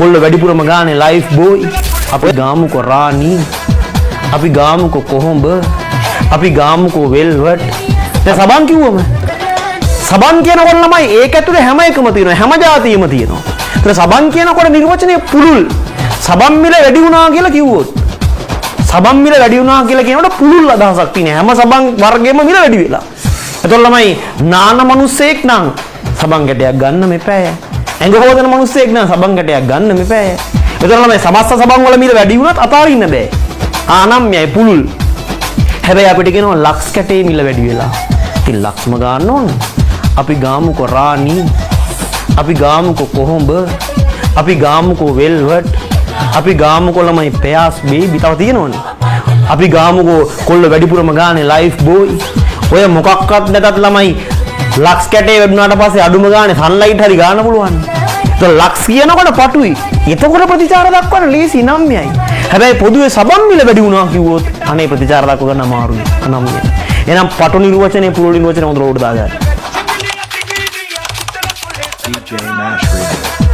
කොල්ල වැඩිපුරම ගානේ ලයිෆ් බෝයි. අපි ගාමුකෝ රාණි. අපි ගාමුකෝ කොහොඹ. අපි ගාමුකෝ වෙල්වට්. දැන් සබන් කිව්වම සබන් කියනකොට ළමයි ඒක ඇතුලේ හැම එකම තියෙනවා, හැම ජාතියෙම තියෙනවා. ඒතර සබන් කියනකොට නිර්වචනය පුළුල්. සබන් මිල වැඩි වුණා කියලා කිව්වොත්, සබන් මිල වැඩි වුණා කියලා කියනකොට පුළුල් අදහසක් තියෙනවා. හැම සබන් වර්ගෙම මිල වැඩි වෙලා. එතකොට ළමයි නාන මිනිස්සෙක් නම් සබන් කැටයක් ගන්න මෙපෑය. ඇඟ හොදන මිනිස්සෙක් නම් සබන් කැටයක් ගන්න මෙපෑය. එතකොට ළමයි සමස්ත සබන් වල මිල වැඩි වුණත් අතාරින්න බෑ. ආනම්යයි, පුළුල්. හැබැයි අපිට කියනවා ලක්ස් කැටේ මිල වැඩි වෙලා. ඉතින් ලක්ස්ම ගන්න ඕනේ. අපි ගාමුකෝ රාණි. අපි ගාමුකෝ කොහොඹ. අපි ගාමුකෝ වෙල්වට්. අපි ගාමුකෝ ළමයි පෙයාස් බේබි, තව තියෙනවනේ. අපි ගාමුකෝ කොල්ල වැඩිපුරම ගානේ ලයිෆ් බෝයි. ඔය මොකක්වත් නැතත් ළමයි ලක්ස් කැටේ වැඩුණාට පස්සේ අඩුම ගානේ සන්ලයිට් හරි ගන්න පුළුවන්. ඒක ලක්ස් කියනකොට පටුයි. එතකොට ප්‍රතිචාර දක්වන්න ලේසි, නම්යයි. හැබැයි පොදුවේ සබන් මිල වැඩි වුණා කිව්වොත් අනේ ප්‍රතිචාර දක්ව ගන්න අමාරුයි. අනම්යයි. එහෙනම් පටු නිර්වචනයේ පුළුල් නිර්වචනය හොඳට උඩ දාගන්න. DJ Mash Radio.